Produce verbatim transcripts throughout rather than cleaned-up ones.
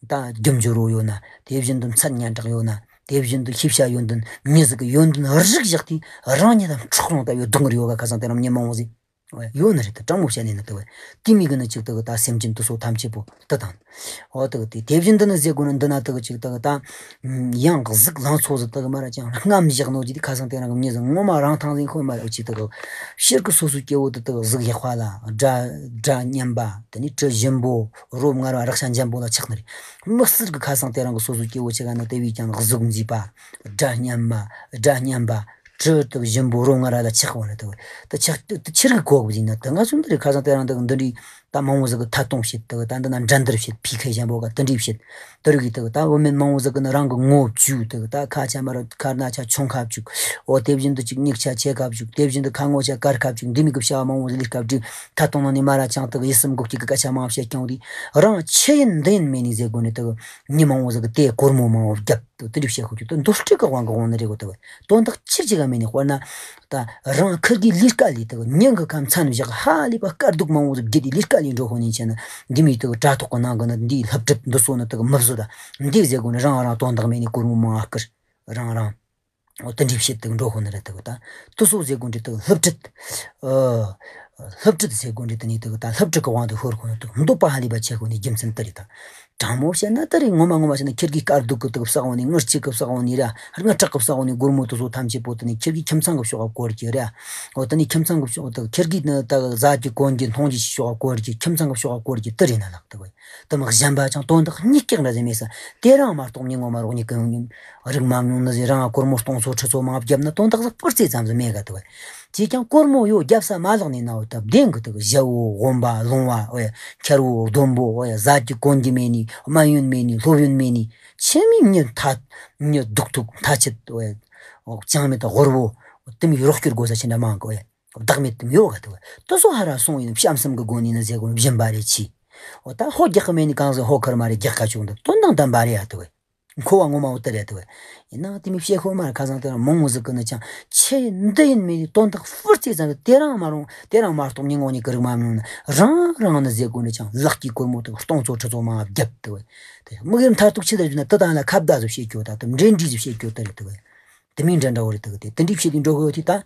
ད་རྒྱུ་འབྱོར་བོ་ཡོད་ན། དེ་བཞིན་དུ་མཚན་སྙན་གྲགས་ཡོད་ན། དེ་བཞིན་དུ་ཤེས་བྱ་ཡོན་ཏན། མྱི་ཟིག་གི་ཡོན་ཏན་རིགས་བཞག་དུས་རང་ཉིད་དང་འཕྲོག་རུང་ལྟ་བུའི་སྡུག་བསྔལ་ཡོད་ག། ཁ་སང་དེ་རིང་མྱི་མང་བོ་ཟིག་ཡོད་ནི་རེད། ད་དྲང་མོ་བཤད་ནས་ནི་དེ་བས་དེ་མི་གི་ནི་ཅིག་དེ་གི་ད་སེམས་ཅན་དེ་ཚོ་ཐམས་ཅད་པོ་དེ་དང་། འོ་དེ་གི་དེ་དེ་བཞིན་དུ་ནི་ཟེར་དགོས་ནི། འདི་ན་དེ་གི་ཅིག་དེ་གི་ད་ཡང་གཟུགས་ལང་ཚོ་ཟིག་དེ་གི་མ་ར་ཅང་རྔམ་བཞག་ནོ་ཅི། དེ་ཁ་སང་དེ་རིང་གི་མྱི་ཟིག་ངོ་མ་རང་ཐང་ཟིག་ཁོ་མ་ར་ཅིག་དེ་གི་ཕྱིར་གི་སོ་སོའི་སྐྱེ་བོ་དེ་དེ་གི་གཟུགས་ཡག་པ་ལ་སྒྲ་སྒྲ་སྙན་པ། དེ་ནི་དྲི་ཞིམ་པོ། རོ་མངར་བ། རེག་བྱ་འཇམ་པོ་ལ་ཆགས་ནི་རེད། དམིགས་བསལ་གི་ཁ་སང་དེ་རིང་གི་སོ་སོའི་སྐྱེ་བོ་ཆེ་ག་ནི་དེ་བས་ཀྱང་གཟུགས་མཛེས་པ། སྒྲ་སྙན་པ། སྒྲ་སྙན་པ། དྲི་དེ་ཞིམ་པོ་རོ་མངར་ལ་ཆགས་པ་ནི་དེ། དེ་ཆགས་དེ་ཆི་རིགས་གོ་གི་ཡིན་ན། དེ་ང་ཚོ་འདི་རིགས་ཁ་སང་དེ་རིང་དེ་འདི་འདྲའི་ད་མང་བོ་ཟིག་གི་ཐད་གཏོང་བྱེད། དེ་ད་འདི་ན་འགྲན་བསྡུར་བྱེད། ཕི་ཁེ་ཞན་པོ་ག་དེ་འདྲའི་བྱེད། དེ་རིགས་དེ་ད་བུད་མེད་མང་བོ་ཟིག་གི་ནི་རང་གི་ངོ་བཅུག་དེ་ད་ཁ་ཆ་མ་ར་ཁ་ན་ཆ་ཆུང་ཁ་བཅུག་འོ་དེ་བཞིན་དུ་ཅིག་མྱིག་ཆ་ཆེ་ཁ་བཅུག་དེ་བཞིན་དུ་ཁ་ངོ་ཆ་དཀར་ཁ་བཅུག་འདི་མི་གི་བྱ་བ་མང་བོ་ཟིག་ལས་སྐབས་དྲི་ཐད་གཏོང་ནང་ནས་མ་ར་ཆང་དེ་ཡིད་སེམས་འགུག་གི་གི་སྐད་ཆ་མང་བོ་བཤད་ཀྱང་དེ་རང་ཆི་ཡིན་འདི་ཡིན་མེད་ནི་ཟེར་དགོས་ནི་དེ་མྱི་མང་བོ་ཟིག་གི་དེ་སྒོར་མོ་མང་བོ་བརྒྱབ། དེ་འདྲ་བཤད་ཁུལ་གྱི་དེ་འདོད་སྤྲོད་ཀྱི་དབང་གིས་འོང་ནི་རེད་གོ། དེ་དོན་དག་ཆི་ཅིག་ག་མེད་ནི། དཔེར་ན་ད་རང་ཁུར་གི་ལས་ཀ་ལས་དེ་ཉིན་གི་ཁ་མཚན་བཞག་ཧ་ལས་པ་དཀའ་སྡུག་མང་བོ་ཟིག་བརྒྱུད་དེ་ལས་ཀ་ལས་འགྲོ་ཁོ་ནི་བྱས་ན། འདི་མི་དེ་དྲ་ཐོག་གི་ནང་གི་ནི་འདིའི་སློབ་ཁྲིད་འདི་ཚོ་ནི་དེ་མི་བཟོ་ད། འདི་ཟེར་དགོས་ནི་རང་རང་དོན་དག་མེད་ནི་སྒོར་མོ་མང་བ་བསྐུར། རང་རང་འོ་དེ་འདྲ་བྱེད་དེ་འགྲོ་ཁོ་ནི་རེད། དེ་ད་དེ་ཚོ་ཟེར་དགོས་འདྲ་དེ་སློབ་ཁྲིད། ཨ། སློབ་ཁྲིད་ཟེར་དགོས་འདྲ་དེ་ནི་དེ་ད་སློབ་ཁྲིད་ཀྱི་དབང་དུ་ཤོར་ཁོ་ནི་དེ་འདོད་པ་ཧ་ལས་པ་ཆེ་ཁོ་ནི་རྒྱུ་མཚན་དེ་རེད་ད། དྲང་མོ་བཤད་ན་དེ་རེད། ངོ་མ་ངོ་མ་བཤད་ན་ཁེར་གི་དཀའ་སྡུག་གི་དེ་བསགས་འོང་ནི། ངུ་སྐྱིད་གི་བསགས་འོང་ནི་ར། རྔུལ་ཁྲག་གི་བསགས་འོང་ནི་སྒོར་མོ་དེ་ཚོ་ཐམས་ཅད་པོ་དེ་ནི་ཁེར་གི་ཁྱིམ་ཚང་གི་ཕྱོགས་ཀ་བཀོལ་གྱི་ར། འོ་དེ་ནི་ཁྱིམ་ཚང་གི་ཕྱོགས་དེ་ཁེར་གི་ནི་ད་ཟ་རྒྱུ་གོན་རྒྱུ་འཐུང་རྒྱུ་ཕྱོགས་ཀ་བཀོལ་གྱི། ཁྱིམ་ཚང་གི་ཕྱོགས་ཀ་བཀོལ་གྱི་དེ་རེད་ན་ལགས། དེ་བས་དེ་མི་གཞན་པ་ཅང་དོན་དག་གཉིས་ཀྱང་འདྲ་ཟེར་མེད་ས། དེ་རང་མ་གཏོགས་མྱི་ངོ་མ་རོགས་མྱི་གང་རིག་མ་མྱོང་ནི་ཟེར། རང་སྒོར་མོ་སྟོང་ཚོ་ཁྲི་ཚོ་མང་བརྒྱབ་ན་དོན་དག་ཟིག་སྤུར་རྩེ་ཙམ་ཟིག་མེད་ག། དེ་བས་ཅིས་ཀྱང་སྒོར་མོ་ཡོད་རྒྱབ་ས་མ་ལག་ནས་ན་འོ་སྟབས་བདེན་གི། དེ་གི་ཞྭ་བོ་དབོན་པ་ལོང་བ་འོ་ཡ། ཁྱེར་བོ་ལྡོམ་པོ་འོ་ཡ། ཟ་རྒྱུ་གོན་རྒྱུ་མེད་ནི། སྨན་ཡོན་མེད་ནི། སློབ་ཡོན་མེད་ནི། ཆི་མོ་མྱི་མཐའ་མྱི་སྡུག་ཐུག་མཐའ་ཆད་འོ་ཡ། ཅང་མེད་དེ་ཧོར་བོ་དེ་མོ་རོགས་སྐྱོར་དགོས་ས་ཆི་འདྲ་མང་གི་འོ་ཡ། བདག་མེད་དེ་མོ་ཡོད་ག། དེ་བས་དེ་ཚོ་ཧ་ར་སོང་ཡིན་བྱམས་སེམས་གི་སྒོ་ནས་ནི་ཟེར་དགོས་ནི་སྦྱིན་པ་རེད་ཆི། འོ་ད་ཧོ་རྒྱག་གི་མེད་ནི་གང་ཟིག་ཧོ་ཁར་མ་རེད། རྒྱག་ཁ་བྱུང་འདི་དོན་དང་ལྡན་པ་རེད་ཡ། དེ་བས། མཁོ་བ་ངོ་མ་འོ་དེ་རེད་དེ་བས། ཡིན་ནའང་དེ་མོ་བཤད་ཤོར་མ་རེད། ཁ་སང་དེ་རིང་མང་བོ་ཟིག་གི་ནི་ཅང་ཆི་ཡིན་འདི་ཡིན་མེད་ནི་དོན་དག་སྤུར་རྩེ་ཙམ་གི། དེ་རང་མ་རུང་དེ་རང་མ་གཏོགས་མྱི་ངོ་མྱི་གི་རིག་མ་མྱོང་ན། རང་རང་ནི་ཟེར་དགོས་ནི་ཅང་ལག་གི་སྒོར་མོ་དེ་སྟོང་ཚོ་ཁྲི་ཚོ་མང་བརྒྱབ། དེ་བས་དེ་དམིགས་ཡུལ་མཐར་ཐུག་ཆི་ཟིག་ཡོད་ན་དེ་དང་ལ་ཁ་བརྡ་ཟིག་བྱེད་རྒྱུ་ད། དེ་འབྲེལ་འདྲིས་ཟིག་བྱེད་རྒྱུ་དེ་རེད། དེ་བས་དེ་མོ་འདྲ་འདྲ་བོ་རེད། དེ་གི་དེ་དེ་འདྲའི་བྱེད་དུས་འགྲོ་གི་ཡོད་དུས་ད།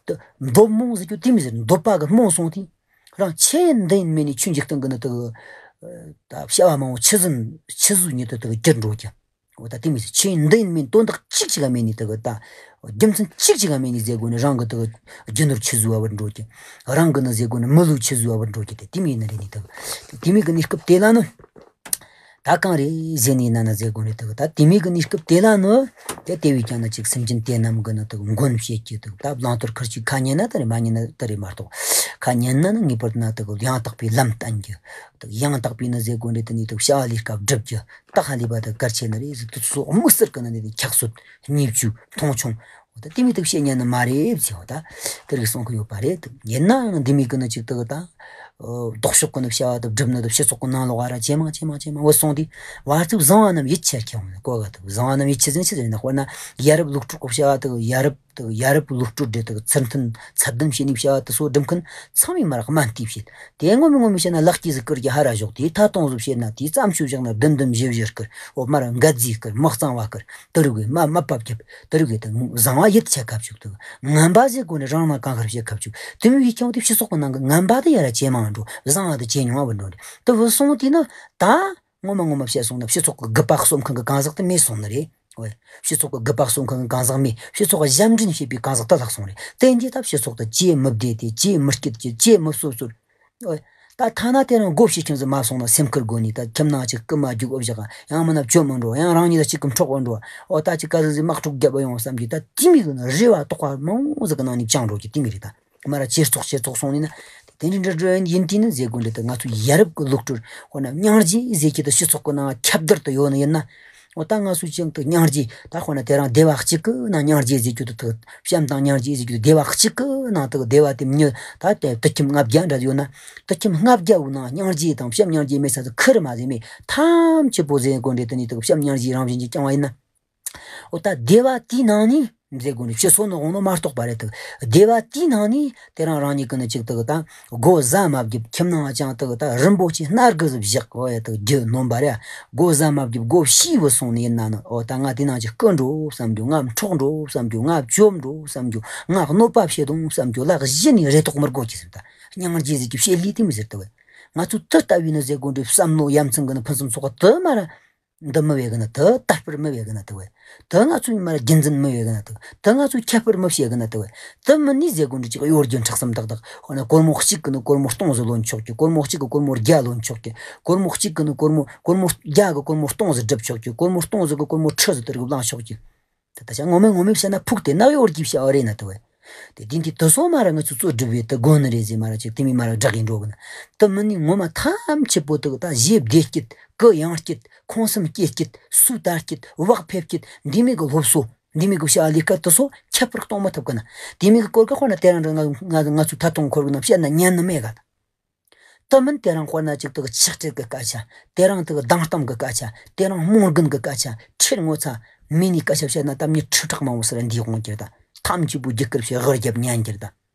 དེ་འདོད་རྨོངས་ཟེར་རྒྱུ་དེ་མོ་ཟེར། འདོད་པ་གི་རྨོངས་སོང་དུས། རང་ཆི་ཡིན་འདི་ཡིན་མེད་ནི་ཆོས་འཇིག་རྟེན་གི་ནི་དེ་གི་ད་བྱ་བ་མང་བོ་ཆི་ཟིག་ཆི་ཟིག་ཉིད་དུ་དེ་གི་བསྒྱུར་འགྲོ་གི། འོ་ད་དེ་མོ་ཟེར། ཆི་ཡིན་འདི་ཡིན་མེད་དོན་དག་གཅིག་ཅིག་ག་མེད་ནི་དེ་གི་ད། རྒྱུ་མཚན་གཅིག་ཅིག་ག་མེད་ནི་ཟེར་དགོས་ནི་རང་གི་དེ་གི་རྒྱུ་ནོར་ཆི་ཟིག་བ་བར་འགྲོ་གི། རང་གི་ནི་ཟེར་དགོས་ནི་མི་ལུས་ཆི་ཟིག་བ་བར་འགྲོ་གི། དེ་དེ་མོ་ཡིན་ནི་རེད་ནི་དེ་གི། དེ་མོ་གི་གནས་སྐབས་དེ་ལ་ནི། ད་གང་རེད་ཟེར་ནས་ན་ན་ཟེར་དགོས་རེད། དེ་གི་ད་དེ་མོ་གི་གནས་སྐབས་དེ་ལ་ནི། དེ་དེ་བས་ཀྱང་ན་ཅིག་སེམས་ཅན་དེ་རྣམས་གི་ནི་དེ་གི་མགོན་བྱེད་ཀྱི་དེ་གི་ད་བླང་དོར་ཁུར་ཅིག་ཁ་ཉན་ན་དེ་རེད། མ་ཉན་ན་དེ་རེད་མ་གཏོགས། ཁ་ཉན་ན་ནི་ངེས་པར་དུ་ན་དེ་གི་ཡང་དག་པའི་ལམ་བསྟན་རྒྱུ། དེ་གི་ཡང་དག་པའི་ནི་ཟེར་དགོས་རེད། དེ་ནི་དེ་གི་བྱ་བ་ལས་སྐབས་སྒྲུབ་རྒྱུ་ད་ཧ་ལས་པ་དེ་གལ་ཆེ་ནི་རེད་ཟེར། དེ་ཚོ་དམིགས་བསལ་གི་ནི་དེ་འཁྱག་སོད་བརྙས་བཅོས་མཐོང་ཆུང་། འོ་ད་དེ་མོ་དེ་བཤད་ཉན་ནི་མ་རེད་ཟེར། འོ་ད་དེ་རིགས་གསུང་གི་ཡོད་པ་རེད། ཡིན་ནའང་འདི་མོ་གི་ནི་ཅིག་དེ་གི་ད། ལྡོག་ཕྱོགས་ཀྱི་ནི་བྱ་བ་དེ་སྒྲུབ་ནི་དེ་སྤྱི་ཚོགས་ཀྱི་ནང་ལོགས་ཨ་ར་ཇེ་མང་ཇེ་མང་ཇེ་མང་བུད་སོང་དུས། བར་དུ་བཟང་བ་རྣམས་ཡིད་ཆེས་ཁྱེར་འོང་ནི་གོ་ག། དེ་བཟང་བ་རྣམས་ཡིད་ཆེས་ཟེར་ནི་ཆི་ཟེར་ན། དཔེར་ན་ཡ་རབས་ལུགས་སྲོལ་གྱི་བྱ་བ་དེ་ཡ་རབས་དེ་ཡ་རབས་ལུགས་སྲོལ་འདི་དེ་ཚུལ་མཐུན་ཚད་ལྡན་བྱེད་ནི་བྱ་བ་དེ་ཚོ་སྒྲུབ་མཁན་ཚང་མས་མ་རག་སྨན་བལྟས་བྱེད། དེ་ངོ་མ་ངོ་མ་བཤད་ན་ལག་སྐྱེས་ཟིག་བསྐུར་གྱི་ཧ་ར་ཞོག་དེ་ཐ་སྟོང་ཟིག་བཤད་ན། དེ་ཙམ་ཞིག་བཞག་ན་བདུན་བདུན་བཞི་བཞི་བསྐུར། འོ་མར་འགལ་རྫས་བསྐུར། མི་གཙང་བ་བསྐུར། དེ་རིགས་གི་མ་མ་བབ་རྒྱབ། དེ་རིགས་གི་དེ་བཟང་བ་ཡིད་ཆེས་ཁ་བཅུག་དེ་ངན་པ་ཟེར་དགོས་ནི་རང་ན་གང་ཁར་བཤད་ཁ་བཅུག་དེ་མོ་ཡིད་ཀྱང་དེ་སྤྱི་ཚོགས་ཀྱི་ནང་གི་ངན་པ་དེ་ཡ་ར་ཇེ་མང་འགྲོ། བཟང་བ་དེ་ཇེ་ཉུང་བ་འགྲོ་རེད། དེ་བུད་སོང་དུས་ནི་ད་ངོ་མ་ངོ་མ་བཤད་སོང་ན་སྤྱི་ཚོགས་ཀྱི་རྒུད་པ་གསོ་མཁན་གྱི་གང་ཟག་དེ་མེད་སོང་ནི་རེད། འོ། སྤྱི་ཚོགས་ཀྱི་རྒུད་པ་གསོ་མཁན་གྱི་གང་ཟག་མེད། སྤྱི་ཚོགས་ཀྱི་ཞབས་འདྲེན་བྱེད་པའི་གང་ཟག་དེ་ལྷག་སོང་རེད། དེ་འདི་ད་སྤྱི་ཚོགས་དེ་ཇེ་མི་བདེ་སྟེ། ཇེ་མི་སྐྱིད་ཀྱི། ཇེ་མི་སོ་སོར། ཨོ། ད་ཐ་ན་དེ་རིང་སྒོ་ཕྱེ་ཁྱིམ་ཟིག་མ་སོང་ན་སེམས་ཁུར་དགོས་ནི། ད་ཁྱིམ་ནང་ཅིག་རྐུ་མ་རྒྱུག་འོ་བཞག་ཡང་མིན་ན་བཅོམ་མི་འགྲོ། ཡང་རང་ཉིད་ལ་ཅིག་གིས་འཕྲོག་པ་འགྲོ། ཨོ་ད་ཅིག་ག་ཟིག་ཟིག་དམག་འཁྲུག་བརྒྱབ་པ་ཡོང་བསམ་གྱི། ད་དེ་མོ་གི་ནི་རེ་བ་དོགས་པ་མང་བོ་ཟིག་གི་ནང་ནས་བཅངས་འགྲོ་གི། དེ་མོ་རེད། ད་མར་ཇེ་བཙོག་ཇེ་བཙོག་སོང་ནི་ན། དེ་འདྲ་འདྲ་འདྲ་ཡིན་དུས་ནི་ཟེར་དགོས་འདྲ། ད་ང་ཚོ་ཡ་རབས་ཀྱི་ལུགས་སྲོལ་དཔེར་ན་སྙིང་རྗེ་ཟེར་གྱི་དེ་སྤྱི་ཚོགས་ཀྱི་ནང་ཁྱབ་བརྡལ་དུ་ཡོད་ནི་ཡིན་ན། འོ་ད་ང་ཚོས་ཀྱང་དུ་སྙིང་རྗེ། ད་དཔེར་ན་དེ་རིང་སྡེ་བ་གཅིག་གི་ནང་སྙིང་རྗེ་ཟེར་རྒྱུ་དེ་དག་བྱམས་དང་སྙིང་རྗེ་ཟེར་རྒྱུ་དེ་སྡེ་བ་གཅིག་གི་ནང་དུ་སྡེ་བ་དེ་མྱི་ད་དེ་དུད་ཁྱིམ་ལྔ་བརྒྱ་འདྲ་ཡོད་ན། དུད་ཁྱིམ་ལྔ་བརྒྱ་བོའི་ནང་སྙིང་རྗེ་དང་བྱམས་སྙིང་རྗེ་མེད་ས་དེ་ཁེར་མ་ཟིག་མེད། ཐམས་ཅད་པོ་ཟེར་དགོས་འདྲ། དེ་ནི་དུ་བྱམས་སྙིང་རྗེ་རང་བཞིན་གྱིས་བསྐྱངས་པ་ཡིན་ན། འོ་ད་སྡེ་བ་དེའི་ནང་ནས། མཛད་སྒོ་ནི་ཕྱི་སོ་ནི་འོང་ནོ་མ་གཏོགས་པ་རེད་དུ། སྡེ་བ་དེའི་ནང་ནས་དེ་རང་རང་ཉིད་ཀྱི་ནི་ཅིག་དུ་ད་སྒོ་ཟ་མ་བརྒྱབ། ཁྱིམ་ནང་ཅང་དུ་ད་རིན་པོ་ཆེ་སྣ་དགུ་ཟིག་བཞག་གོ་ཡ་དུ་རྒྱུ་ནོམ་པ་རེད། སྒོ་ཟ་མ་བརྒྱབ་སྒོ་ཕྱིས་བུད་སོང་ནི་ཡིན་ན་ནི། འོ་ད་ང་དེ་ནང་ཅིག་རྐུ་འགྲོ་བསམ་རྒྱུ། ང་འཕྲོག་འགྲོ་བསམ་རྒྱུ། ང་བཅོམ་འགྲོ་བསམ་རྒྱུ། ང་གནོད་པ་བྱེད་དོང་བསམ་རྒྱུ་ལ་གཞི་ནས་རེ་དོགས་མི་དགོས་ཀྱི་ཟེར། ད་སྙིང་རྗེ་ཟིག་གི་བྱེད་ལས་དེ་མི་ཟེར་དུ་བས། ང་ཚོ་དུ་ལྟ་བུའི་ནི་ཟེར་དགོས་འདྲ་བསམ་བློ་ཡ་མཚན་གི་ནི་ཕུན་སུམ་ཚོགས་པ་དུ་མ་ར། འདི་མི་བས་གི་ན་དུ། དར་སྤེལ་མི་བས་གི་ན་དུ་བས། དུ་ང་ཚོའི་མར་རྒྱུན་འཛིན་མི་བས་གི་ན་དུ། དུ་ང་ཚོའི་ཁྱད་པར་མི་བྱེད་གི་ན་དུ་བས། དུ་མི་ནི་ཟེར་དགོས་འདྲ་ཅིག་གཡོ་སྒྱུ་མཁྲེགས་བསམ་ཏག་ཏག། འོ་ན་སྒོར་མོ་གཅིག་གི་ནི་སྒོར་མོ་སྟོང་ཟིག་ལོན་ཆོག་གི། སྒོར་མོ་གཅིག་གི་སྒོར་མོ་བརྒྱ་ལོན་ཆོག་གི། སྒོར་མོ་གཅིག་གི་ནི་སྒོར་མོ་སྒོར་མོ་བརྒྱ་གི་སྒོར་མོ་སྟོང་ཟིག་སྒྲུབ་ཆོག་གི། སྒོར་མོ་སྟོང་ཟིག་གི་སྒོར་མོ་ཁྲི་ཟིག་དེ་རིགས་བླངས་ཆོག་གི། དེ་ད་ཆ་ངོ་མ་ངོ་མ་བཤད་ན་ཕུགས་དེ་ནག་གཡོ་སྒྱུ་བྱ་བ་རེད་ན་དུ་བས། དེ་དེ་འདི་དུ་སོ་མ་ར་ང་ཚོ་གཙོ་སྒྲུབ་བས་དུ་དགོས་ནི་རེད་ཟེར་མ་ར་ཅིག་དེ་མི་མ་ར་བསྒྲགས་ཡིན་འགྲོ་གི་ན། དུ་མི་ནི་ངོ་མ་ཐམས་ཅད་པོ་དུ་ད་ཞེ་བདེ་སྐྱིད། གུ་ཡངས་སྐྱིད། ཁོང་སེམས་སྐྱིད་སྐྱིད། སུ་དར་སྐྱིད། བག་ཕེབས་སྐྱིད། འདི་མི་གི་སློབ་གསོ། འདི་མི་གི་བྱ་བ་ལས་ཀ་དུ་སོ་ཁྱད་པར་གཏོང་མི་ཐུབ་གི་ན། དེ་མི་གི་སྐོར་གི་དཔེར་ན་དེ་རང་རང་ང་ང་ང་ཚོ་ད་དུང་འཁོར་གི་ན་བཤད་ན་ཉན་ནི་མེད་ག་ད། དུ་མིན་དེ་རང་དཔེར་ན་ཅིག་དུ་ཆག་སྒྲིལ་གི་སྐད་ཆ། དེ་རང་དུ་སྡང་གཏམ་གི་སྐད་ཆ། དེ་རང་རྨོངས་རྒན་གི་སྐད་ཆ། ཁྲེལ་ངོ་ཚ། མི་ནི་སྐད་ཆ་བཤད་ན་ད་མི་ཁྲི་ཕྲག་མང་བོ་ཟེར་འདི་དགོངས་ཀྱི་རེད་ད། ཐམས་ཅད་པོ་རྒྱུ་སྐར་བྱས་གར་རྒྱབ་ཉན་ཀྱི་རེད་ད།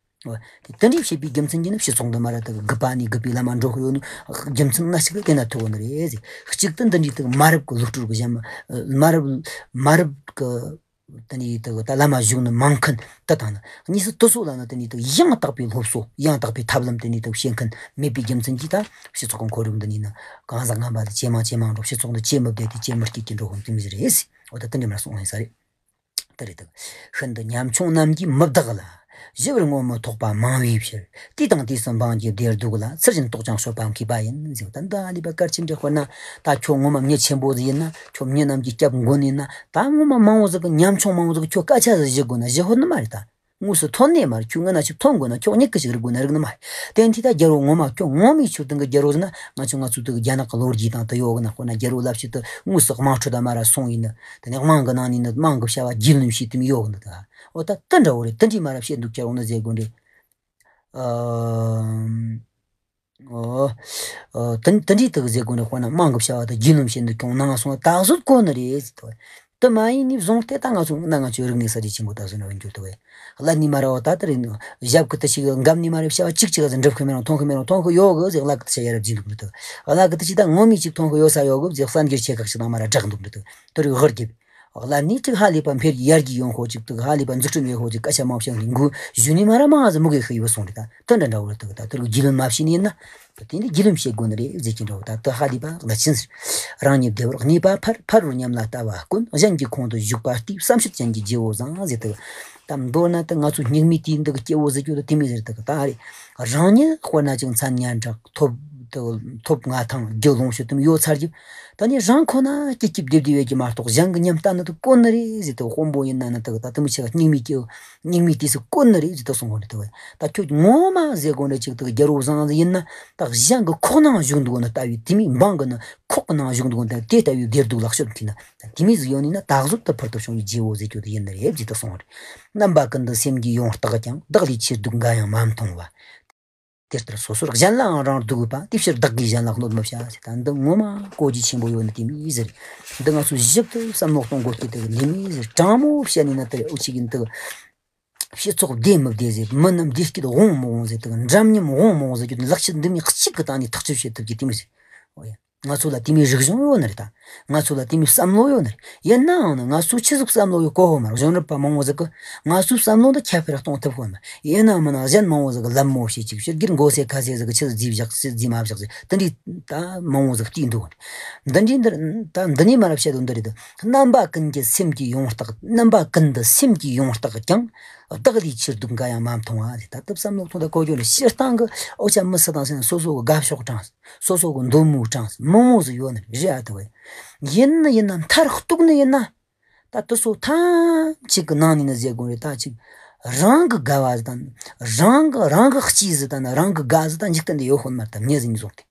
འོ། དེ་དེ་འདྲའི་བྱེད་པའི་རྒྱུ་མཚན་གྱིས་ནི་སྤྱི་ཚོགས་འདི་མ་ར་དག་གི་རྒུད་པ་ནས་རྒུད་པའི་ལམ་མ་འགྲོ་གི་ཡོད་ནི་རྒྱུ་མཚན་ང་ཞིག་ལ་དེ་ན་ཐུག་གོ་ནི་རེད་ཟེར། གཅིག་ཏུ་འདི་འདྲའི་དག་མ་རབས་ཀྱི་བློ་སྤྲུལ་གྱི་གཞན་མ། མ་རབས། མ་རབས་ཀྱི་དེ་གི་ད་བླ་མ་བཞུགས་ནི་མང་མཁན་དེ་དང་ནི། གཉིས་སུ་དུ་སོ་ལ་ནི་དེ་ནི་དེ་ཡང་དག་པའི་སློབ་གསོ། ཡང་དག་པའི་ཐབས་ལམ་དེ་ནི་དེ་བྱེད་མཁན་མེད་པའི་རྒྱུ་མཚན་གྱིས་ད་སྤྱི་ཚོགས་ཀྱི་ཁོར་ཡུག་འདི་ནི་ནི་གང་ཟག་ངན་པ་དེ་ཇེ་མང་ཇེ་མང་འགྲོ། སྤྱི་ཚོགས་འདི་ཇེ་མི་བདེ་དེ་ཇེ་མི་སྐྱིད་ཀྱི་འགྲོ་གོ་དེ་མི་ཟེར་རེད། འོ་ད་དེ་འདྲ་མར་གསུངས་ཡིན་ས་རེད། དེ་རེད་དེ། ཤིན་ཏུ་ཉམ་ཆུང་རྣམས་ཀྱིས་མི་བདག་ལ། ཞི་བར་ངོ་མི་ཐོགས་པ་མང་བའི་ཕྱིར། དུས་དང་དུས་སུ་འབངས་ཀྱི་བདེ་སྡུག་ལ། ཚུལ་བཞིན་རྟོག་ཅིང་དཔྱོད་པ་མཁས་པ་ཡིན་ཟེར། ད་འདི་ཨ་ལི་པ་སྐར་ཆེན་འདྲ་དཔེར་ན། ད་ཁྱོད་ངོ་མ་མྱི་ཆེན་པོ་ཟིག་ཡིན་ན། ཁྱོད་མྱི་རྣམས་ཀྱི་སྐྱབས་མགོན་ཡིན་ན། ད་ངོ་མ་མང་བོ་ཟིག་གི་ཉམ་ཆུང་མང་བོ་ཟིག་གི་ཁྱོད་སྐད་ཆ་ཟིག་ཞུ་དགོས་ན་ཞུ་ཧོ་ནི་མ་རེད་ད། དངོས་སུ་ཐོན་ནས་མ་རེད། ཁྱོད་ངོ་ན་ཞིག་ཐོན་དགོས་ན་ཁྱོད་མྱི་གི་ཞིག་རིག་དགོས་ན་རིག་ནི་མ་རེད། དེ་འདི་ད་རྒྱལ་པོ་ངོ་མ་ཁྱོད་ངོ་མའི་ཆོས་དང་གི་རྒྱལ་པོ་ཟིག་ན། ང་ཚོ་ང་ཚོ་དུ་རྒྱ་ནག་གི་ལོ་རྒྱུས་དང་དུ་ཡོད་གི་ན། དཔེར་ན་རྒྱལ་པོ་ལབ་ཞིག་དུ་དངོས་སུ་དམངས་ཁྲོད་དུ་མ་ར་སོང་ཡིན་ན། དེ་ནས་དམངས་གི་ནང་ནས་ནི་དམངས་གི་བྱ་བ་རྒྱུས་ལོན་བྱེད་དུ་མི་ཡོད་གི་ན། ད་འོ་ད་དུ་འདྲ་བོ་རེད། དུ་འདྲའི་མ་ར་བཤད་འདུག་ཀྱང་འོ་ན་ཟེར་དགོས་འདྲེ། ཨ། ཨོ། ཨོ། དེ་དེ་འདྲའི་དག་ཟེར་དགོས་ནས་དཔེར་ན་དམངས་ཀྱི་བྱ་བ་དང་རྒྱུས་ལོན་བྱེད་འདུག་ཀྱང་ནང་སོང་ད་གཟོད་གོ་ནི་རེད་ཟེར་དོ། དེ་མ་ཡིན་ནི་བཟུང་སྟེ་ད་ང་ཚོ་ན་ང་ཚོའི་རིག་གནས་གསར་བརྗེ་ཆེན་པོ་ད་གཟོད་ན་འགྱུར་ཐུབ་པས། ཀླད་ནས་མ་ར་བ་ད་ལྟ་རེད། ཞབས་ཀྱི་དུ་ཞིག་འགབ་ནས་མ་ར་བྱ་བ་གཅིག་གཅིག་ག་ཚོད་འགྲུབ་ཁི་མེད་རུང་མཐོང་ཁི་མེད་རུང་མཐོང་ཁི་ཡོད་གི་ཟེར། ཀླད་ཀྱི་དུ་ཞིག་ཡ་རབས་འཛིན་འདུག་མི་ཐུབ། ཀླད་ཀྱི་དུ་ཞིག་ད་ངོ་མའི་གཅིག་མཐོང་ཁི་ཡོད་ས་ཡོད་གི་ཟེར། གསར་འགྱུར་ཆེ་ཁག་ཞིག་དང་མ་ར་བསྒྲགས་འདུག་མི་ཐུབ། དེ་རིགས་ཧར་རྒྱབ། ལ་ནི་ཅིག་ཧ་ལས་པ་འཕེལ་རྒྱས་ཡར་རྒྱས་ཡོང་ཧོ་ཅིག་ཏུ་ཧ་ལས་པ་འཛུགས་སྐྲུན་ཡོད་ཧོ་ཅིག་སྐད་ཆ་མང་བཤད་ནས་འགུ་ཞུ་ནི་མ་ར་མང་ཟིག་མུ་གེ་ཤི་ཡོད་སོང་རེད། ད་དེ་འདྲ་འདྲ་བོ་རེད། ད་དེ་རིགས་རྒྱུས་ལོན་མ་བྱས་ནི་ཡིན་ན། ད་དེ་འདི་རྒྱུས་ལོན་བྱེད་དགོས་ནི་རེད་ཟེར་གྱིན་འདྲ་བོ། ད་དེ་ཧ་ལས་པ་ལ་ཕྱིན་ཟེར། རང་ཉིད་བདེ་བར་གནས་པ་ཕར། ཕ་རོལ་ཉམས་ལ་ལྟ་བ་དཀོན། གཞན་གྱི་ཁོང་དུ་ཞུགས་པ་ལྟོས། བསམ་སྤྱོད་ཅན་གྱི་རྗེ་བོ་བཟང་ཟེར། དེ་ད་མདོར་ན་དེ་ང་ཚོ་སྙིགས་མའི་དུས་འདི་གི་སྐྱེ་བོ་ཟེར་རྒྱུ་དེ་དེ་མོ་ཟེར། དེ་གི་ད་རེད། རང་ཉིད་དཔེར་ན་ཅིག་མཚན་སྙན་གྲགས་ཐོབ། དེ་ཐོབ་མངའ་ཐང་རྒྱུ་ལོངས་སྤྱོད་དེ་མོ་ཡོད་ཚར་རྒྱུ། ད་ནི་རང་ཁོ་ན་སྐྱིད་སྐྱིད་བདེ་བདེ་ཡོད་ཀྱི་མ་གཏོགས་གཞན་གྱི་ཉམས་ལྟ་ནི་དེ་དཀོན་ནི་རེད་ཟེར། དེ་དཔོན་པོ་ཡིན་ན་ནི་དེ་གི་ད་དེ་མོ་ཆེ་ག་སྙིགས་མའི་སྐྱེ་བོ་སྙིགས་མའི་དུས་སུ་དཀོན་ནི་རེད་ཟེར། དེ་གསུང་གོ་ནི་དེ་བས། ད་ཁྱོད་ངོ་མ་ཟེར་དགོས་ནི་ཅིག་དེ་གི་རྒྱལ་པོ་བཟང་ཟིག་ཡིན་ན། ད་གཞན་གྱི་ཁོག་ནང་བཞུགས་འདུག་ནི་ལྟ་བུའི་དེ་མོའི་འབངས་ཀྱི་ནི་ཁོག་གི་ནང་བཞུགས་འདུག་ནི་དེ་ལྟ་བུའི་བདེ་སྡུག་ལ་ཤོད་མཁན་ནི། དེ་མོ་ཟིག་ཡོད་ནི་ན་ད་གཟོད་དུ་ཕུལ་དུ་བྱུང་བའི་རྗེ་བོ་ཟེར་རྒྱུ་དེ་ཡིན་ནི་རེད་ཅེས་དུ་གསུངས་པ་རེད། རྣམ་པ་ཀུན་ཏུ་སེམས་ཀྱི་ཡོངས་བརྟག་ཀྱང་། བདག་ལས་ཆེས་སྡུག་འགའ་ཡང་མ་མཐོང་བ། དེ་ལྟར་སོ་སོར་གཞན་ལའང་རང་སྡུག་པ། དེའི་ཕྱིར་བདག་གིས་གཞན་ལ་གནོད་མི་བྱ་ཟེར། ད་འདི་ངོ་མ་གོ་རྒྱུ་ཆེན་པོ་ཡོད་ནི་དེ་མོ་ཟིག་རེད། འདི་ང་ཚོ་ཞིབ་ཏུ་བསམ་བློ་གཏོང་དགོས་ཀྱི་དེ་གི་འདི་མོ་ཟིག་རེད། དྲང་མོ་བཤད་ནི་ན་དེ་འུ་ཅག་གི་འདི་སྤྱི་ཚོགས་བདེ་མི་བདེ་ཟེར། མི་རྣམས་བདེ་སྐྱིད་འོང་མི་འོང་ཟེར། དེ་གི་འདྲ་མཉམ་འོང་མི་འོང་ཟེར་རྒྱུ་དེ་ལག་ཆ་འདི་མོ་གཅིག་གི་སྟེང་ནས་ཐག་གཅོད་བྱེད་ཐུབ་རྒྱུ་དེ་མོ་ཟིག། འོ་ཡ། ང་ཚོ་ལ་དེ་མོའི་རིག་གཞུང་ཡོད་ནི་རེད་ད། ང་ཚོ་ལ་དེ་མོའི་བསམ་བློ་ཡོད་ནི་རེད། ཡིན་ནའང་ནི་ང་ཚོ་ཆི་ཟིག་བསམ་བློ་ཡོད་གོ་ཧོ་མ་རེད། གཞོན་ནུ་པ་མང་བོ་ཟིག་གི་ང་ཚོའི་བསམ་བློ་འདི་ཁྱབ་སྤེལ་གཏོང་ཐུབ་ཧོ་མ། ཡིན་ན་མིན་ན་གཞན་མང་བོ་ཟིག་གི་ལད་མོ་བྱེད་ཅིག་ཕྱིར་སྒེར་མགོ་སེ་ཁ་སེ་ཟིག་གི་ཆི་ཟིག་རྫིས་བཞག་ཆི་རྫིས་མ་བཞག་ཟིག་དེ་འདྲའི་ད་མང་བོ་ཟིག་བལྟས་འདུག། འདི་འདྲའི་འདིར་ད་འདི་ནས་མར་བཤད་དོན་འདི་རེད། རྣམ་པ་ཀུན་གྱི་སེམས་ཀྱི་ཡོངས་བརྟག། རྣམ་པ་ཀུན་ཏུ་སེམས་ཀྱི་ཡོངས་བརྟག་ཀྱང་། བདག་ལས་ཆེས་སྡུག་འགའ་ཡང་མ་མཐོང་བ་ཟེར། ད་ལྟ་བསམ་བློ་ཐོངས་ད་གོ་རྒྱུ་ནི་སྤྱིར་བཏང་གི་འུ་ཅག་མི་སུ་དང་སུ་ཡིན་ན་སོ་སོ་གི་དགའ་ཕྱོགས་དྲངས། སོ་སོ་གི་འདོད་མོས་དྲངས། མང་བོ་ཟིག་ཡོད་ནི་རེད་ཨ་དེ་བས། ཡིན་ནི་ཡིན་ན་མཐར་གཏུགས་ནི་ཡིན་ན། ད་དེ་ཚོ་ཐམས་ཅད་ཀྱི་ནང་ནས་ནི་ཟེར་དགོས་རེད། ད་ཅིག་རང་གི་དགའ་བ་ཟིག་དང་། རང་གི་རང་གི་གཅེས་ཟིག་དང་ནི། རང་གི་དགའ་ཟིག་དང་འཇིག་རྟེན་འདི་ཡོད་ཁོ་ནི་མ་རེད། ད་མྱི་ཟིག་ནས་བཟུང་སྟེ།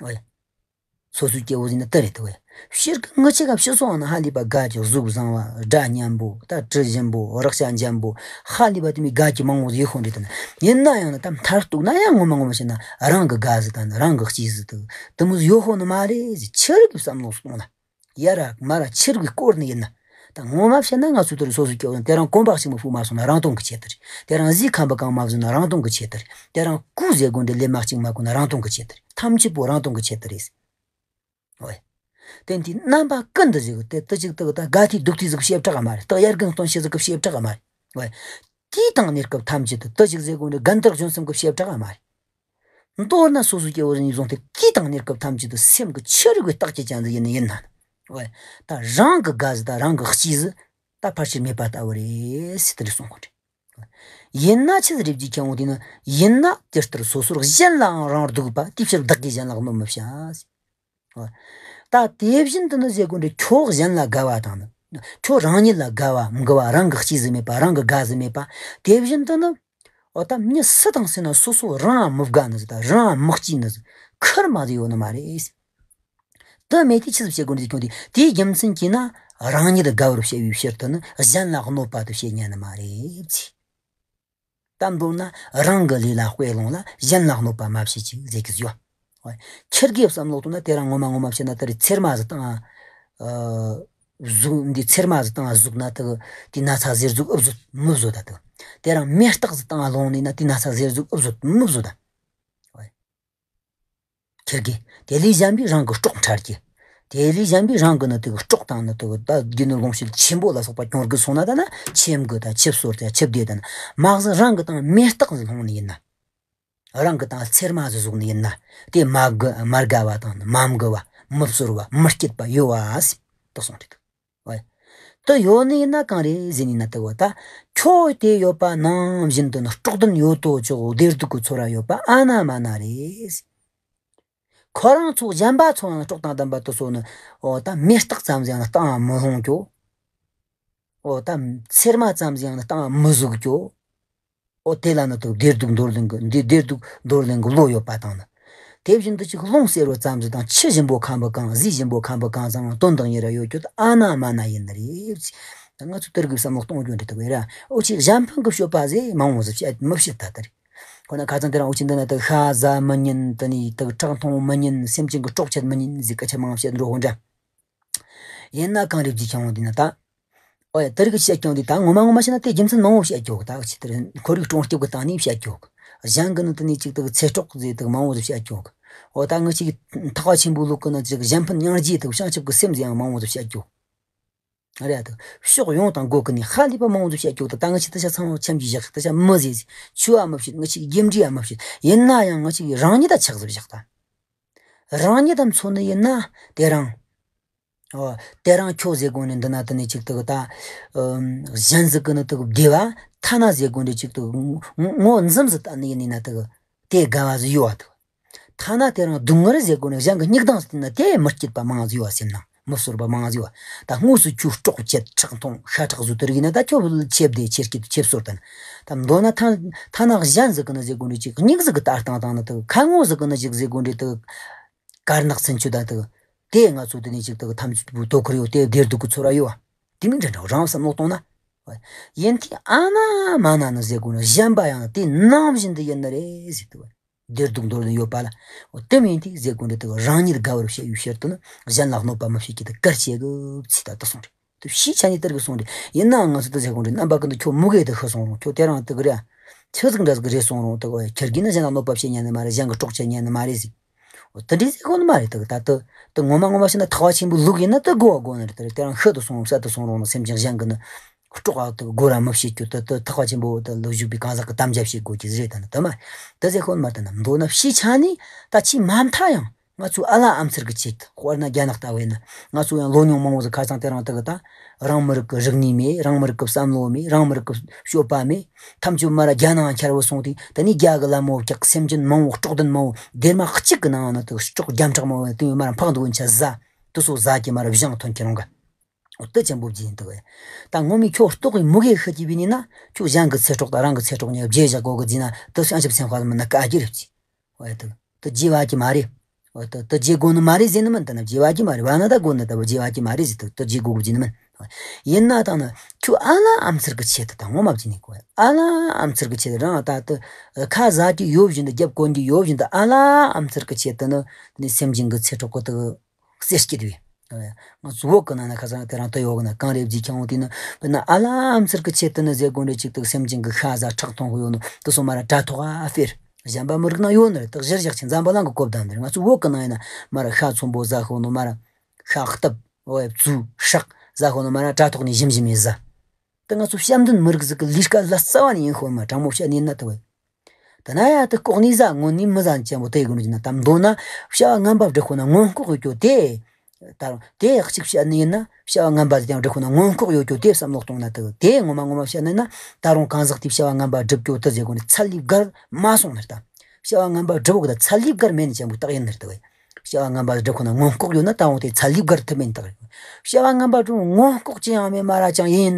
ཨོ་ཡ། སོ་སོའི་སྐྱེ་བོ་ཟིག་ནི་དེ་རེད་དེ་བས། སྤྱིར་གི་ངི་ཆ་ག་ཕྱི་སོང་ན་ཧ་ལས་པ་དགའ་གི། གཟུགས་བཟང་བ། སྒྲ་སྙན་པོ། ད་དྲི་ཞིམ་པོ། རེག་བྱ་འཇམ་པོ། ཧ་ལས་པ་དེ་མོའི་དགའ་གི་མང་བོ་ཡོད་ཁོ་རེད། དེ་ན་ཡིན་ན་ཡང་ན་ད་མཐར་གཏུགས་ན་ཡང་ངོ་མ་ངོ་མ་བཤད་ན་རང་གི་དགའ་ཟིག་དང་ནི་རང་གི་གཅེས་ཟིག་དེ་དེ་མོ་ཟིག་ཡོད་ཁོ་ནི་མ་རེད་ཟེར། ཆི་རིགས་ཀྱི་བསམ་བློ་གཏོང་ན། ཡ་ར་མ་ར་ཆི་རིགས་ཀྱི་སྐོར་ནི་ཡིན་ན། ད་ངོ་མ་བཤད་ན་ང་ཚོ་དེར་སོ་སོ་སྐྱོ་བ་དེ་རང་གོམ་པ་གཅིག་མ་སྤོས་མ་སོང་ན་རང་དོན་གྱི་ཆེད་དུ་རེད། དེ་རང་གཟིག་ཁམས་པ་གང་མ་བཟོས་ན་རང་དོན་གྱི་ཆེད་དུ་རེད། དེ་རང་སྐུ་ཟེར་དགོས་འདྲ་ལེབ་མ་གཅིག་མ་བཀོལ་ན་རང་དོན་གྱི་ཆེད་དུ་རེད། ཐམས་ཅད་པོ་རང་དོན་གྱི་ཆེད་དུ་རེད། ཨོ། དེ་འདི་རྣམ་པ་ཀུན་ཏུ་ཟིག་དེ་དུ་ཅིག་དུ་ད་དགའ་ཐིག་སྡུག་ཐིག་ཟིག་བཤད་བྲག་མ་རེད། དག་དབྱར་དགུན་སྟོན་ཤེས་ཟིག་གི་བཤད་བྲག་མ་རེད། ཨོ། དུས་དང་གནས་སྐབས་ཐམས་ཅད་དུ་དུ་ཅིག་ཟེར་དགོས་འདྲ་རྒན་དར་གཞོན་གསུམ་གི་བཤད་བྲག་མ་རེད། མདོར་ན་སོ་སོ་སྐྱེ་བོ་རིགས་གཉིས་བཟུང་སྟེ་དུས་དང་གནས་སྐབས་ཐམས་ཅད་དུ་སེམས་ཀྱི་ཆུ་རུད་ཀྱི་རྟགས་ཀྱི་ཅན་ཟིག་ཡིན་ནི་ཡིན་ན། ཨོ། ད་རང་གི་དགའ་ཟིག་དང་རང་གི་གཅེས་ཟིག་ད་ཕལ་ཆེར་མེད་པ་ལྟ་བུ་རེད་ཟེར་དེ་འདྲ་གསུང་གོ་འདྲ། ཡིན་ན་ཆི་ཟིག་རེད་ཅེས་ཁྱེད་འོང་དུས་ན། ཡིན་ན་དེ་ལྟར་སོ་སོར་གཞན་ལའང་རང་སྡུག་པ་དེའི་ཕྱིར་བདག་གིས་གཞན་ལ་གནོད་མི་བྱ། ད་དེ་བཞིན་དུ་ནི་ཟེར་དགོས་འདྲ་ཁྱོད་གཞན་ལ་དགའ་བ་དང་ནི། ཁྱོད་རང་ཉིད་ལ་དགའ་བ་མི་དགའ་བ་རང་གི་གཅེས་ཟིག་མེད་པ་རང་གི་དགའ་ཟིག་མེད་པ། དེ་བཞིན་དུ་ནི། འོ་ད་མྱི་སུ་དང་སུ་ན་སོ་སོ་རང་མི་དགའ་ནི་ཟིག་ད་རང་མི་གཅེས་ནི་ཟིག་ཁེར་མ་ཟིག་ཡོད་ནི་མ་རེད། དེ་མེད་དུས་ཆི་ཟིག་བྱེད་དགོས་འདྲ་ཁྱོད་དེ་དེའི་རྒྱུ་མཚན་གྱིས་ན་རང་ཉིད་དགའ་བར་བྱ་བའི་ཕྱིར་དུ་ནི་གཞན་ལ་གནོད་པ་དེ་བྱེད་ཉན་ནི་མ་རེད་ཟེར། ད་མདོར་ན་རང་གི་ལས་ལ་དཔེ་ལོངས་ལ་གཞན་ལ་གནོད་པ་མ་བྱེད་ཅིག་ཟེར་གི་ཡོད། ཁྱེད་ཀྱིས་བསམ་བློ་གཏོང་ན་དེ་རང་ངོ་མ་ངོ་མ་བཤད་ན་དེ་རེད། ཚེར་མ་ཟིག་བཏང་ཨ། གཟུགས་འདི་ཚེར་མ་ཟིག་བཏང་ཨ་གཟུགས་ན་དེ་དེ་ན་ཚ་ཟེར་གཟུགས་ཨུབ་བཟོད་མི་བཟོད་ད་དེ། དེ་རང་མེ་སྟག་ཟིག་བཏང་ཨ་ལོང་ནི་ན་དེ་ན་ཚ་ཟེར་གཟུགས་ཨུབ་བཟོད་མི་བཟོད་ད། ཁྱེད་ཀྱིས་དེ་ལས་གཞན་པའི་རང་གི་སྲོག་འཕྲལ་གྱི། དེ་ལས་གཞན་པའི་རང་གི་ནི་དེ་གི་སྲོག་དང་ནི་དེ་གི་ད་རྒྱུ་ནོར་ལོངས་སྤྱོད་ཆེན་པོ་ལ་སོགས་པ་གྱོང་གི་སོང་ན་ད་ན་ཆེམ་གི་ད་ཆིབས་གསོར་ད་ཆིབས་བདེ་ད་ན་མ་གཟི་རང་གི་དང་མེ་སྟག་ཟིག་ལྷུང་ནི་ཡིན་ན། རང་གི་དང་ཚེར་མ་ཟིག་ཟུག་ནི་ཡིན་ན། དེ་མ་དགའ་མ་དགའ་བ་དང་ནི་མ་དགའ་བ་མི་བཟོད་པ་མི་སྐྱིད་པ་ཡོད་བ་ཟིག་ད་གསུངས་རེད། ཨོ། དེ་ཡོད་ནི་ཡིན་ན་གང་རེད་ཟེར་ནི་ན་དེ་བ་ད། ཁྱོད་དེ་ཡོད་པ་ནང་བཞིན་དུ་ནི་སྲོག་ལྡན་ཡོད་དོ་ཅོག་བདེ་སྡུག་གི་ཚོར་བ་ཡོད་པ་ཨ་ན་མ་ན་རེད། ཁོ་རང་ཚོ་གཞན་པ་ཚོ་ཡང་སྲོག་དང་ལྡན་པ་དེ་ཚོ་ནི། ཨོ་ད་མེ་སྟག་ཙམ་ཟིག་ཡང་བཏང་མི་ལྷུང་ཀྱོ། ཨོ་ད་ཚེར་མ་ཙམ་ཟིག་ཡང་བཏང་མི་ཟུག་ཀྱོ། ཨོ་དེ་ལ་ནི་དུ་བདེ་སྡུག་འདོར་ལེན་གི་འདི་བདེ་སྡུག་འདོར་ལེན་གི་བློ་ཡོད་པ་དང་ནི། དེ་བཞིན་དུ་ཅིག་རླུང་བསེར་བ་ཙམ་ཟིག་དང་ཆུ་ཞིམ་པོ་ཁམ་པ་གང་གཟིག་ཞིམ་པོ་ཁམ་པ་གང་ཚང་དོན་དང་ཉེ་ར་ཡོད་རྒྱུ་ཨ་ན་མ་ན་ཡིན་ནི་རེད། ད་ང་ཚོ་དེར་གི་བསམ་བློ་གཏོང་རྒྱུ་འདྲ་དུ་བས་ར་ཨོ་ཅིག་གཞན་ཕན་གི་སྤྱོད་པ་ཟེ་མང་བོ་ཟིག་བཤད་མི་བཤད་ད་ལྟ་རེད། ཁོ་ན་ཁ་ཚང་དེ་རང་ཨོ་ཅིག་འདི་ན་དུ་ཤ་ཟ་མི་ཉན་དུ་ནི་དུ་ཁྲག་འཐུང་མི་ཉན་སེམས་ཅན་གི་སྲོག་བཅད་མི་ཉན་ཟིག་སྐད་ཆ་མང་བཤད་འགྲོ་ཧོ་འདྲ། ཡིན་ན་གང་རེད་ཅིག་ཁྱང་འོང་དེ་ན་ད། ཨོ་ཡ་དེ་རིགས་བཤད་ཀྱང་དེ་ད་ངོ་མ་ངོ་མ་བཤད་ན་དེ་རྒྱུ་མཚན་མང་བོ་བཤད་ཀྱོག་ད་ཅི་ལྟར་ཁོར་ཡུག་སྲུང་སྐྱོབ་ཀྱི་སྟེང་ནས་བཤད་ཀྱོག་གཞན་གི་ནི་དེ་ནས་ཅིག་དག་ཚེ་སྲོག་ཟེ་དག་མང་བོ་ཟིག་བཤད་ཀྱོག་ཨོ་ད་ངི་ཅིག་ཐག་པ་ཆེན་པོའི་ལུགས་ཀྱི་ནི་ཅིག་གཞན་ཕན་སྙིང་རྗེ་དག་བྱང་ཆུབ་ཀྱི་སེམས་ཟེ་ཡང་མང་བོ་ཟིག་བཤད་ཀྱོག་རེད་དག་ཕྱོགས་ཡོངས་དང་སྒོ་ཀུན་ནས་ཧ་ལས་པ་མང་བོ་ཟིག་བཤད་ཀྱོག་ད་ད་ངི་ཅིག་དེ་ཆ་ཚང་བ་ཆམ་གྱིས་བཞག་དེ་ཆ་མི་ཟེ་ཟེ་ཆུ་བ་མི་བཤད་ངི་ཅིག་རྒྱུ་འབྲས་བ་མི་བཤད་ཡིན་ན་ཡང་ངི་ཅིག་རང་ཉིད་ད་ཆགས་ཟིག་བཞག་ད་རང་ཉིད་ད་མཚོན་ནི་ཡིན་ན་དེ་རང་། ཨོ། དེ་རང་ཁྱོད་ཟེར་དགོས་ནི་འདི་ན་དེ་ནི་ཅིག་དག་ད། ཨམ། གཞན་ཟིག་གི་ནི་དག་བདེ་བ། ཐ་ན་ཟེར་དགོས་ནི་ཅིག་དག་ངོ་ངོ་འཛིན་ཟིག་ད་ནི་ཡིན་ནི་ན་དག་དེ་དགའ་བ་ཟིག་ཡོད་བ་དག་ཐ་ན་དེ་རང་སྡུག་བསྔལ་ཟེར་དགོས་ནི་གཞན་གི་སྙིགས་དང་ཟིག་ན་དེ་མི་སྐྱིད་པ་མང་ཟིག་ཡོད་བ་སེམས་ནང་མི་བཟོད་པ་མང་ཟིག་ཡོད་བ། ད་དངོས་སུ་ཁྱོད་སྲོག་བཅད་ཁྲག་འཐུང་ཤ་ཁྲག་བཟོ་དེ་རིགས་ན་ད་ཁྱོད་ཆེ་བདེ་ཆེ་སྐྱིད་ཆེ་བཟོད་དན། ད་མདོར་ན་ཐ་ཐ་ན་གཞན་ཟིག་གི་ནི་ཟེར་དགོས་ནི་ཅིག་སྙིགས་ཟིག་གི་ལྟ་སྟངས་དང་ནི་དག་ཁ་ངོ་ཟིག་གི་ནི་ཅིག་ཟེར་དགོས་ནི་དག་དཀར་ནག་ཚུན་ཆད་ད་དུ། དེ་ང་ཚོ་དེ་ནས་ཅིག་ཏུ་ཐམས་ཅད་པོ་དོ་ཁུར་ཡོད་དེ་བདེ་སྡུག་གི་ཚོར་བ་ཡོད་བ། དེ་མིན་འདྲ་འདྲ་རང་བསམ་བློ་གཏོང་ན། ཡིན་དེ་ཨ་ན་མ་ན་ནི་ཟེར་དགོས་ན་གཞན་པ་ཡང་དེ་ནང་བཞིན་དུ་ཡིན་ནི་རེད་ཟེར་དུ། བདེ་སྡུག་འདོར་ནི་ཡོད་པ་ལ། དེ་མིན་དེ་ཟེར་དགོས་འདྲ་དུ་རང་ཉིད་དགའ་བར་བྱེད་ཡུལ་ཕྱིར་དུ་ནི་གཞན་ལ་གནོད་པ་མི་བྱེད་ཀྱི་དུ་གར་བྱེད་དགོས་ཚིག་ད་ལྟ་གསུངས་རེད། དུ་ཕྱིའི་ཆ་ནས་གཏེར་གི་གསུང་རེད། ཡིན་ནའང་ང་ཚོ་དུ་ཟེར་གོང་རེད། རྣམ་པ་ཀུན་ཏུ་ཁྱོད་མུ་གེ་དུ་ཤི་སོང་རུང་ཁྱོད་དེ་རང་དུ་གི་རེད། ཆི་ཟིག་འདྲ་ཟིག་རེད་སོང་རུང་དུ་ཁྱེད་ཀྱིས་ནི་གཞན་ལ་གནོད་པ་བྱེད་ཉན་ནི་མ་རེད། གཞན་གི་གྲོགས་བྱེད་ཉན་ནི་མ་རེད་ཟིག་འོ་དུ་འདྲི་ཟེར་གོ་ནི་མ་རེད། དུ་ད་དུ་དུ་ངོ་མ་ངོ་མ་བཤད་ན་ཐག་པ་ཆེན་པོའི་ལུགས་ཡིན་ན་དུ་དགོས་པ་དགོས་ནི་རེད། དུ་རེད་དེ་རང་ཤི་དུ་སོང་རུང་བསད་དུ་སོང་རུང་ནི་སེམས་ཅན་གཞན་གི་ནི་གྲོགས་ཨ་དུ་དགོས་ར་མི་བྱེད་རྒྱུ་དུ་དུ་ཐག་པ་ཆེན་པོ་དུ་ལུགས་ཞུགས་པའི་གང་ཟག་གི་དམ་བཅའ་བྱེད་དགོས་ཀྱི་ཟིག་རེད། ད་ནི་དུ་མ་དུ་ཟེར་གོ་ནི་མ་རེད། ད་ནི་མདོར་ན་ཕྱིའི་ཆ་ནས་ད་ཕྱིའི་མ་མཐའ་ཡང་། ང་ཚོའི་ཨ་ལ་ཨ་མཚར་གི་ཆེད་དཔེར་ན་རྒྱ་ནག་ལྟ་བུ་ཡིན་ན་ང་ཚོ་ཡང་ལོ་ཉུང་མང་བོ་ཟིག་ཁ་སང་དེ་རིང་དེ་གི་ད་རང་མི་རིགས་ཀྱི་རིག་གནས་མེད། རང་མི་རིགས་ཀྱི་བསམ་བློ་མེད། རང་མི་རིགས་ཀྱི་སྤྱོད་པ་མེད། ཐམས་ཅད་མར་རྒྱ་ནང་འཁྱར་བུ་སོང་དུས་དེ་ནས་རྒྱ་གི་ལ་མོ་བཀྱག་སེམས་ཅན་མང་བོ་སྲོག་ལྡན་མང་བོ་སྡེར་མ་གཅིག་གི་ནང་ན་དེ་སྲོག་རྒྱམ་དྲག་མང་བོ་དེ་མར་འཕག་འདུག་འཆ་ཟ་དེ་ཚོ་ཟ་གི་མར་བཞེངས་ཐོན་ཁྱེར་རུང་ག་འོ་དེ་ཅན་པོ་བགྱིས་ཡིན་དུ་བས། ད་ངོ་མའི་ཁྱོད་ལྟོགས་གི་མུ་གེ་ཤི་གི་བས་ནི་ན་ཁྱོད་གཞན་གི་ཚེ་སྲོག་དང་རང་གི་ཚེ་སྲོག་གཉིས་བརྗེ་བཞག་གོ་གི་བགྱིས་ན་དེ་བྱང་ཆུབ་སེམས་དཔའ་མིན་ན་དཀའ་རྒྱུ་རེད་བགྱིས། འོ་ཡ་དེ་དེ་བརྗེ་བ་གི་མ་རེད། འོ་དེ་དེ་བརྗེ་དགོས་ནི་མ་རེད་ཟེར་ནི་མིན། དེ་ན་བརྗེ་བ་གི་མ་རེད། བ་ན་ད་དགོས་ནི་ད་བརྗེ་བ་གི་མ་རེད་ཟེར། དེ་དེ་བརྗེ་དགོས་གི་བརྗེ་ནི་མིན། ཡིན་ན་ད་ནི་ཁྱོད་ཨ་ལ་ཨ་མཚར་གི་ཆེད་དུ་ད་ངོ་མ་བརྗེ་ནི་གོ་ཨ་ལ་ཨ་མཚར་གི་ཆེད་དུ་རང་ད་དེ་ཁ་ཟ་གི་ཡོད་བཞིན་དུ་རྒྱབ་གོན་གི་ཡོད་བཞིན་དུ་ཨ་ལ་ཨ་མཚར་གི་ཆེད་དུ་ནི་དེ་ནི་སེམས་ཅན་གི་ཚེ་སྲོག་གི་དེ་གསེར་སྐྱེད་བས། ང་ཚོ་བོད་གི་ནང་ན་ཁ་སང་དེ་རིང་དུ་ཡོད་གི་ན། གངས་རི་རྗེས་ཁྱེར་འོང་དུས་ན། དཔེར་ན་ཨ་ལམ་སར་གི་ཆེད་དུ་ནི་ཟེར་དགོས་འདྲ་ཅིག་ཏུ་སེམས་ཅན་གི་ཤ་ཟ་ཁྲག་འཐུང་གི་ཡོད་ནོ་དེ་སོ་མ་ར་དྲ་ཐོག་ཨ་ཕེར། གཞན་པ་མི་རིགས་ན་ཡོད་ནི་རེད། དེ་གཞིར་བཞག་ཆེ་འཛམ་བུ་གླིང་གི་གོ་བརྡ་འདི་རེད། ང་ཚོ་བོད་གི་ནང་ཡིན་ན་མ་ར་ཤ་ཚོན་པོ་ཟ་ཤོག་ནོ། མ་ར་ཤ་གཏུབ། འོ་ཡ་བཙོས་སྲེག་ཟ་ཤོག་ནོ། མ་ར་དྲ་ཐོག་ནས་ཞིམ་ཞིམ་ཡིན་ཟ། དེ་ང་ཚོ་བཤད་འདུན་མི་རིགས་ཟིག་གི་ལས་ཀ་ལ་རྩ་བ་ནས་ཡིན་ཤོད་མ། དྲང་མོ་བཤད་ནས་ན་དེ་བས། ད་ན་ཡ་དེ་ལྐོག་ནས་ཟ། དངོས་ནས་མི་ཟ་ཅན་པོ་དེ་ཡི་གོ་ནས་ན། དམ་མདོར་ན་བྱ་བ་ངན་པ་སྒྲུབ་ཁོ་ན་མངོན་ལྐོག་ཡོད་རྒྱུ་དེ། ད་རུང་དེ་གཅིག་བཤད་ནི་ཡིན་ན། བྱ་བ་ངན་པ་དེ་ཡང་སྒྲུབ་ཁོ་ན་མངོན་ལྐོག་ཡོད་རྒྱུ་དེ་བསམ་བློ་གཏོང་ན་དེ། དེ་ངོ་མ་ངོ་མ་བཤད་ནི་ན། ད་རུང་གང་ཟག་དེས་བྱ་བ་ངན་པ་སྒྲུབ་རྒྱུ་དེ་ཟེར་གོ་ནས་ཚད་ལས་བརྒལ་མ་སོང་ནི་རེད་ད། བྱ་བ་ངན་པ་སྒྲུབ་གི་ད་ཚད་ལས་བརྒལ་མེད་ནི་ཅན་པོ་རྟགས་ཡིན་ནི་རེད་དེ། བྱ་བ་ངན་པ་སྒྲུབ་ཁོ་ན་མངོན་ལྐོག་ཡོད་ན་ད་རུང་དེ་ཚད་ལས་བརྒལ་ཐུབ་མེད་ནི་རྟགས་རེད། བྱ་བ་ངན་པ་སྒྲུབ་མངོན་ལྐོག་ཅི་ཡང་མེད་མ་ར་ཅང་ཡིན།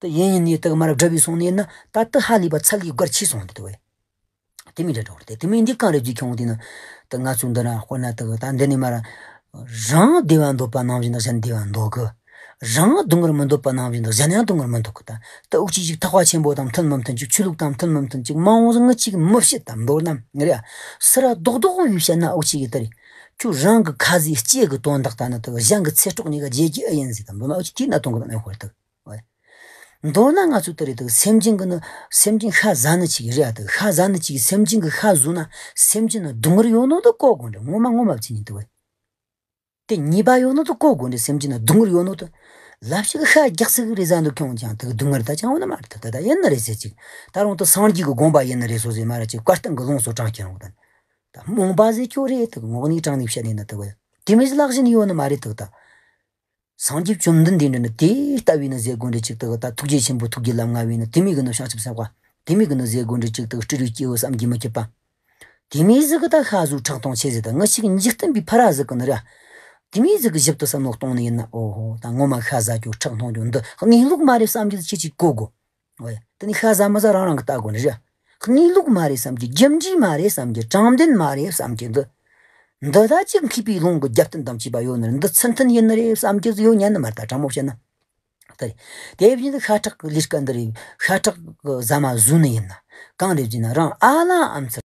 དེ་ཡིན་ཡིན་ནས་དེ་གི་མ་ར་སྒྲུབ་པའི་སོང་ནས་ན། ད་དེ་ཧ་ལས་པ་ཚད་ལས་བརྒལ་ཆེ་སོང་དེ་དེ་བས། དེ་མིན་འདྲ་འགྲོ་རེད་དེ། དེ་མིན་འདི་གངས་རི་རྗེས་ཁྱེར་འོང་དུས་ན། དེ་ང་ཚོ་འདི་ན་དཔེར་ན་དེ་གི་ད་འདི་ནས་མ་ར། རང་བདེ་བ་འདོད་པ་ནང་བཞིན་དུ་གཞན་བདེ་བ་འདོད་གི། རང་སྡུག་བསྔལ་མི་འདོད་པ་ནང་བཞིན་དུ་གཞན་ཡང་སྡུག་བསྔལ་མི་འདོད་གི། ད་དེ་འུ་ཅག་ཅིག་ཐག་པ་ཆེན་པོ་དང་མཐུན་མི་མཐུན་ཅིག་ཆོས་ལུགས་དང་མཐུན་མི་མཐུན་ཅིག་མང་བོ་ཟིག་ངི་ཅིག་མི་བཤད་དམ། མདོར་ན་ངི་རེད་ཨ། སུ་ར་རྡོག་རྡོག་བའི་བཤད་ན་འུ་ཅག་གི་དེ་རེད། ཁྱོད་རང་གི་ཁ་ཟས་ལྕེ་གི་དོན་དག་ད་ནི་དེ་གི་གཞན་གི་ཚེ་སྲོག་གཉིས་ཀ་བརྗེད་རྒྱུ་ཨེ་ཡིན་ཟེར། དམ་མདོར་ན་འུ་ཅག་དེའི་གནད་དོན་གི་ནང་ཡོད་དེ། མདོར་ན་ང་ཚོ་དེ་རེད་དེ། སེམས་ཅན་གི་ནི་སེམས་ཅན་ཤ་ཟ་ནི་ཅིག་རེད་ཨ། དེ་ཤ་ཟ་ནི་ཅིག་སེམས་ཅན་གི་ཤ་ཟོས་ན་སེམས་ཅན་ནི་སྡུག་བསྔལ་ཡོད་ནོ་དེ་གོ་དགོས་འདྲ། ངོ་མ་ངོ་མ་བྱས་ནས་དེ་བས། དེ་ཉེས་པ་ཡོད་ནོ་དེ་གོ་དགོས་འདྲ། སེམས་ཅན་ནི་སྡུག་བསྔལ་ཡོད་ནོ་དེ། ལབ་ཞིག་ཤ་རྒྱགས་ཟིག་རེ་ཟ་འདུག་ཁྱོང་ཀྱང་དེ་གི་སྡུག་བསྔལ་ད་ཅང་ཡོད་ནི་མ་རེད། ད་ད་ད་ཡིན་ནི་རེད་ཟེར་ཅིག་ད་རུང་དེ་སངས་རྒྱས་གི་དགོངས་པ་ཡིན་ནི་རེད་སོ་ཟེར་མ་ར་ཅིག་བཀའ་བསྟན་གི་ལུང་སོ་དྲངས་ཀྱང་རུང་ད། ད་རྨོངས་པ་ཟེར་ཁྱོད་རེད། དེ་གི་ངོགས་ནས་དྲངས་ནས་བཤད་ནས་ན་དེ་བས། དེ་མི་ལག་བཞིན་ཡོད་ནི་མ་རེད་དེ་ད། སངས་རྒྱས་བཅོམ་ལྡན་འདས་འདྲ་ནི་དེ་ལྟ་བུའི་ནི་ཟེར་དགོས་འདྲ་ཅིག་དེ་གི་ད་ཐུགས་རྗེ་ཆེན་པོ་ཐུགས་རྗེ་ལམ་ལྔ་བའི་ནི་དེ་མོ་གི་ནི་བྱང་ཆུབ་སེམས་དཔའ། དེ་མོ་གི་ནི་ཟེར་དགོས་འདྲ་ཅིག་དེ་གི་སྤྲུལ་པའི་སྐྱེས་བུ་བསམ་གྱིས་མི་ཁྱབ་པ། དེ་མོ་ཟིག་གི་ད་ཤ་ཟོས་ཁྲག་འཐུང་ཆེ་ཟེར། ད་ངི་ཅིག་འཇིག་རྟེན་པའི་ཕ་ར་ཟིག་གི་ནི་ར། དེ་མོ་ཟིག་གི་ཞིབ་ཏུ་བསམ་བློ་གཏོང་ནི་ཡིན་ན། ཨོ་ཧོ། ད་ངོ་མ་ཤ་ཟ་རྒྱུ་ཁྲག་འཐུང་རྒྱུ་འདི་གནས་ལུགས་མ་རེད་བསམ་རྒྱུ་ཁྱེད་ཅིག་གོ་དགོས། ཨོ་ཡ། དེ་ནི་ཤ་ཟ་མི་ཟ་རང་རང་གི་ལྟ་དགོས་ནི་རེད། གནས་ལུགས་མ་རེད་བསམ་རྒྱུ། རྒྱུ་འབྲས་མ་རེད་བསམ་རྒྱུ། དྲང་བདེན་མ་རེད་བསམ་རྒྱུ་འདི། འདི་ད་ཅིག་མཁས་པའི་ལུང་གི་རྒྱབ་རྟེན་དང་བཅས་པ་ཡོད་ནི་རེད། འདི་ཚུལ་མཐུན་ཡིན་ནི་རེད་བསམ་རྒྱུ་ཡོད་ཉན་ནི་མ་རེད། ད་དྲང་མོ་བཤད་ན། ད་རེད། དེ་བཞིན་དུ་ཤ་ཁྲག་གི་ལས་ཀ་འདི་རེད། ཤ་ཁྲག་གི་ཟ་མ་ཟོས་ནི་ཡིན་ན། གང་རེད་ཟེར་ན་རང་ཨ་ལ་ཨམ་ཚུལ།